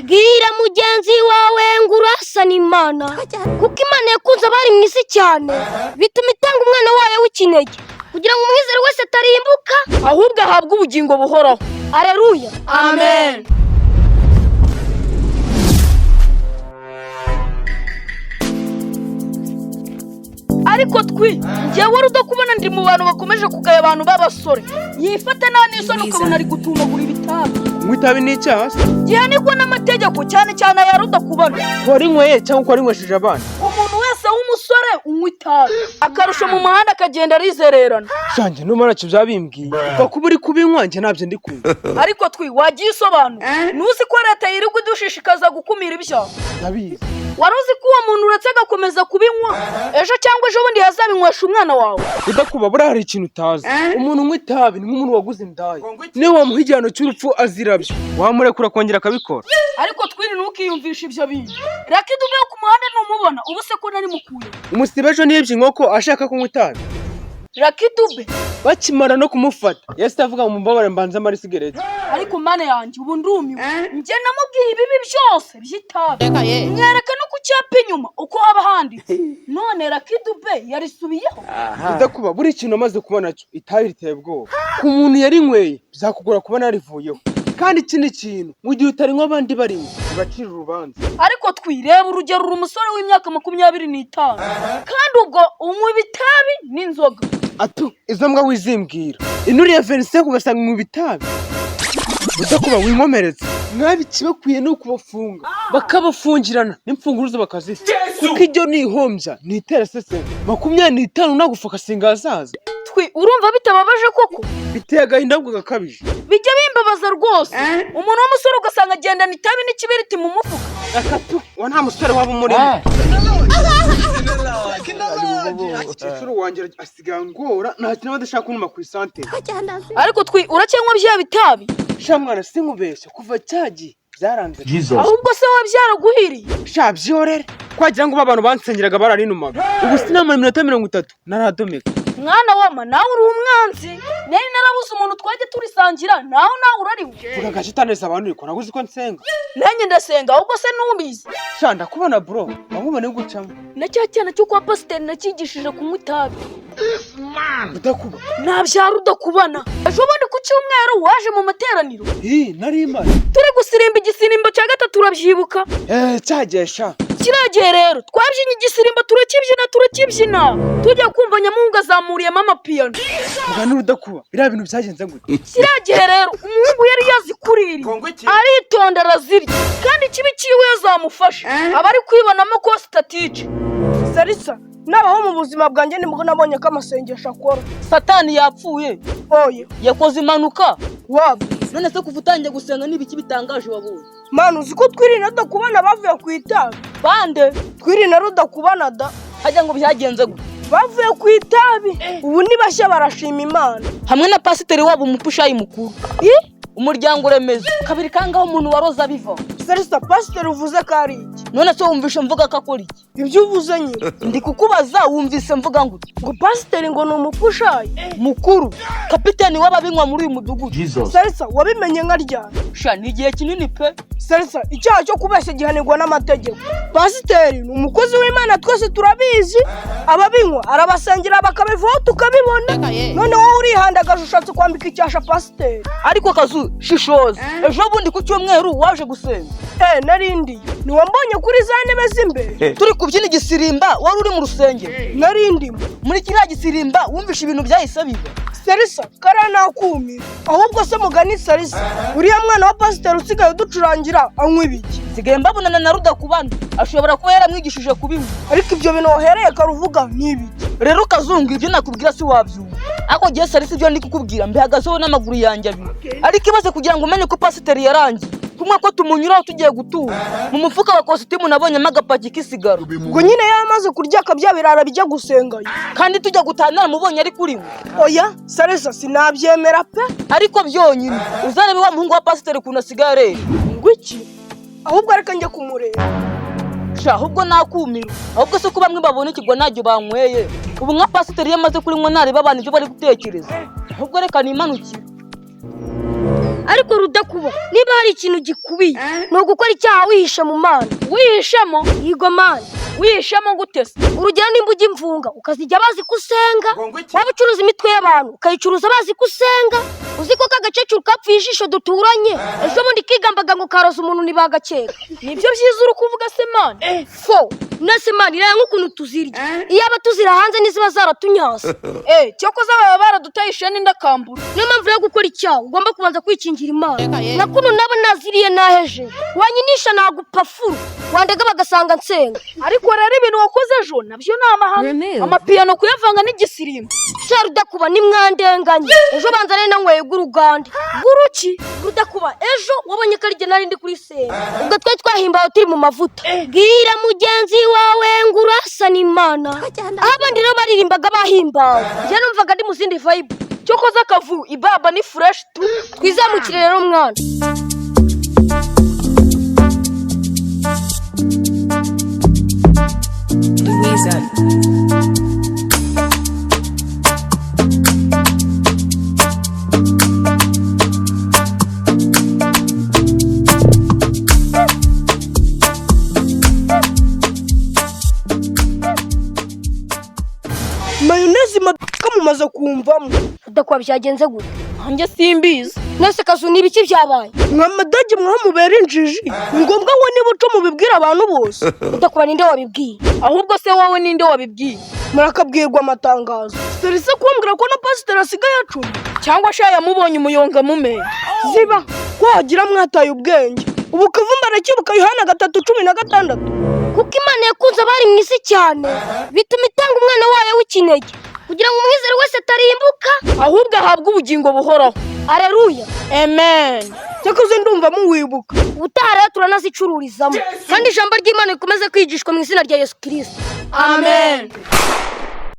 Bwira mugenzi wawe ngo urasa n'Imana, kuko Imana yakunze abari mu isi cyane, bituma itanga umwana wayo w'ikinege, kugira ngo umwizere wese atarimbuka, ahubwo ahabwe ubugingo buhoraho. Aleluya. Amen. Ariko twi njyewe Rudakubona ndi mu bantu bakomeje kugaya abantu b'abasore, yifata nta n'isoni ukabona ari gutumagura ibitabi. Kunywa itabi ni icyaha se? Gihanirwa n'amategeko, cyane cyane aya Rudakubona. Ko warinyweye cyangwa ko warinywesheje abana? Umuntu wese w'umusore unywa itabi akarusha mu muhanda akagenda arizererana. Shanjye numara ntacyo byabimbwiye, upfa kuba uri kubinywa, njye ntabyo ndi kunywa. Ariko twi wagiye usobanura, ntuzi ko leta yirirwa idushishikaza gukumira ibyaha? Ndabizi. Wari uzi ko uwo muntu uretse agakomeza kubinywa, ejo cyangwa ejo bundi yazabinywesha umwana wawe? Udakuba, buriya hari ikintu utazi: umuntu unywa itabi ni nk'umuntu waguze indaya. Niyo wamuha igihano cy'urupfu azirabyo, wamurekura akongera akabikora. Ariko twiri ntukiyumvishe ibyo bintu. Reka idume yo ku muhanda numubona, ubu se ko nari mukuye? Umusibe ejo nibye inkoko ashaka kunywa itabi. Reka idube. Bakimara no kumufata yahise avuga ngo mumbabarire mbanze amare isigareti. Ariko mana yanjye, ubu ndumiwe. Njye namubwiye ibibi byose by'itabi, mwereka no ku cyapa inyuma uko haba handitse, none Rakidube yarisubiyeho. Udakuba, buri kintu amaze kubona cyo itabi riteye ubwoba. Ku muntu yarinyweye byakugora kubona yarivuyeho. Kandi ikindi kintu, mu gihe utarinywa abandi barinywa bibacira urubanza. Ariko twireba urugero, uri umusore w'imyaka 25, kandi ubwo unywa ibitabi n'inzoga. Atu, izo mbwa wizimbwira inuriye verise ugasanga mu bitabi. Udakuba, winkomeretse mwabi, ikibakwiye ni ukubafunga, bakabafungirana n'imfunguzo bakazisa, kuko ibyo ni ihombya, ni iteraseseme. 25 nagufa akasinga ahazaza. Twi urumva bitababaje koko? Biteye agahinda ahubwo gakabije. Bijya bimbabaza rwose, umuntu w'umusore ugasanga agendana itabi n'ikibiriti mu mufuka. Akatu, uwo nta musore waba umurimo. Umukecuru wanjye asigaye angora, nta kintu aba adashaka kuntuma ku isantere. Ariko twi uracyanywa bya bitabi? Sha mwana, sinkubeshya, kuva cyagiye byaranze. Ahubwo se wowe byaraguhiriye? Sha byihorere, twagira ngo abantu bansengeraga bararinumaga. Ubu sinamara iminota 30 naradomeka. Mwana wama, nawe uri umwanzi. Nari narabuze umuntu twajya turisangira, nawe urariwe. Vuga agace utaneza abantu, ariko ntabwo uzi ko nsenga. Nanjye ndasenga, ahubwo se ntubizi? Sha ndakubona bro, ahubwo ni gucamo. Na cya cyana cyo kwa pasiteri nakigishije kunywa itabi. Udakuba. Nabyara Udakubana, ejo bundi ku cyumweru waje mu materaniro? Ii, nari imara. Turi gusirimba igisirimbo cya gatatu, urabyibuka? Eh, cyagiye sha. Kiriya gihe rero twabyinnye igisirimbo, turakibyina turakibyina, tujya kumva nyamuhungu azamuriyemo amapiyano. Vuga n'urudakuba, biriya bintu byagenze gute? Kiriya gihe rero umuhungu yari yazikuririye, aritonda arazirya, kandi ikibi cyiwe iyo zamufashe aba ari kwibonamo ko sitatije. Sarisa, nabaho mu buzima bwanjye nibwo nabonye ko amasengesho akora. Satani yapfuye. Oya. Yakoze impanuka. Waba. None se kuva utangiye gusenga n'ibiki bitangaje wabonye? Manu, uzi ko twirinda Rudakubana bavuye ku itabi? Bande? Twirinda Rudakubana da. Hajya ngo byagenze gute? Bavuye ku itabi ubu ni bashya, barashima Imana. Hamwe na pasiteri wabo umupushayi mukuru. Umuryango remezo kabiri kangaho umuntu waroza biva. Sarisa, pasiteri uvuze ko ari iki? None se wumvishe mvuga ko akora iki? Ibyo uvuze nyine. Ndi kukubaza, wumvise mvuga ngo iki? Ngo pasiteri ngo ni umupushayi mukuru, kapiteni w'ababinywa muri uyu mudugudu. Sarisa, wabimenye nka ryari? Sha ni igihe kinini pe. Sarisa, icyaha cyo kubeshya gihanirwa n'amategeko. Pasiteri ni umukozi w'Imana, twese turabizi. Ababinywa arabasengera bakabivaho, tukabibona. None wowe urihandagaje ushatse kwambika icyasha pasiteri. Ariko kazu shishoza, ejo bundi ku cyumweru waje gusenga? Eh, narindi ntiwambonye kuri za ntebe z'imbere? Turi kubyina igisirimba wari uri mu rusengero? Narindimo. Muri kiriya gisirimba wumvishe ibintu byahise biba? Sarisa, kariya nakumira. Ahubwo se mugani Sarisa, uriya mwana wa pasiteri usigaye uducurangira anywa ibiki? Nsigaye mbabonana na Rudakubana, ashobora kuba yaramwigishije kubinywa. Ariko ibyo bintu wahereye karuvuga ni ibiki? Rero kazungu, ibyo nakubwira si wabyumva, ariko ngewe Sarisa ibyo ndi kukubwira mbihagazeho n'amaguru yanjye abiri. Ariko ibaze kugira ngo umenye ko pasiteri yarangiye kumwe ko tumunyuraho tugiye gutura, mu mufuka wa kositimu nabonyemo agapaki k'isigaro. Ubwo nyine yamaze kurya akabya birara bijya gusengayo. Kandi tujya gutaha naramubonye ari kuri we. Oya Sarisa, sinabyemera pe. Ariko byonyine uzarebe wa muhungu wa pasiteri ukuntu asigaye areba. Ngo iki? Ahubwo reka njye kumureba. Sha ahubwo nakumira. Ahubwo se ko bamwe babona ikigwa ntacyo banyweye, ubu nka pasiteri iyo amaze kurinywa ntareba abantu ibyo bari gutekereza? Ahubwo reka nimanukire. Ariko Rudakuba, niba hari ikintu gikubiye ni ugukora icyaha wihishe mu Mana. Wihishemo? Yigo Mana. Wihishemo gute se? Urugero, nimba ujya imvunga ukazijya bazi ko usenga, waba ucuruza imitwe y'abantu ukayicuruza bazi ko usenga. Uzi ko kagakecuru kapfuye ijisho duturanye ejo bundi kigambaga ngo karoza umuntu ntibagakeka? Nibyo byiza uri kuvuga se, man? Fo nese man, iraya nk'ukuntu tuzirya, iyaba tuzira hanze ntiziba zaratunyasa. Eh, cyokoze baba baraduteye isheni ndakambura. Niyo mpamvu yo gukora icyaha ugomba kubanza kwikingira Imana. Na kuno naba naziriye naheje, wanyinisha nagupafuru, wandega bagasanga nsenga. Ariko rero ibintu wakoze ejo nabyo ni amahano, amapiyano kuyavanga n'igisirimba. Sha Rudakuba, nimwandenganye, ejo banza nari nanyweye bw'uruganda bw'uruki. Rudakuba, ejo wabonye ko ari jye nari ndi kuri sena, ubwo twari twahimbawe turi mu mavuta. Bwira mugenzi wawe ngo urasa n'Imana. Aho abandi rero baririmbaga bahimbawe, njye numvaga ndi mu zindi vibe. Cyokoze akavu ibaba ni fresh tu. Twizamukire rero mwana. Louisa. Mayonezi maduka mumaze kumvamo. Rudakuba, byagenze gute? Nanjye simbizi. Nese Kazu, ni ibiki byabaye? Mwa madage mwaho mubera injiji, ni ngombwa ngo niba uco mubibwira abantu bose? Rudakuba, ninde wabibwiye? Ahubwo se wowe ninde wabibwiye? Murakabwirwa amatangazo. Serisi kumbwira ko na pasiteri asigaye acuma. Cyangwa sha yamubonye umuyonga mumenye. Ziba ko wagira mwataye ubwenge. Ubu Kavumba arakibuka Yohana 3:16. Kuko Imana yakunze abari mu isi cyane, bituma itanga umwana wayo w'ikinege, kugira ngo umwizere wese atarimbuka, ahubwo ahabwe ubugingo buhoraho. Areruya. Amen. Cyakoze ndumva muwibuka. Ubutaha rero turanazicururizamo, kandi ijambo ry'Imana rikomeze kwigishwa mu izina rya Yesu Kirisito. Amen.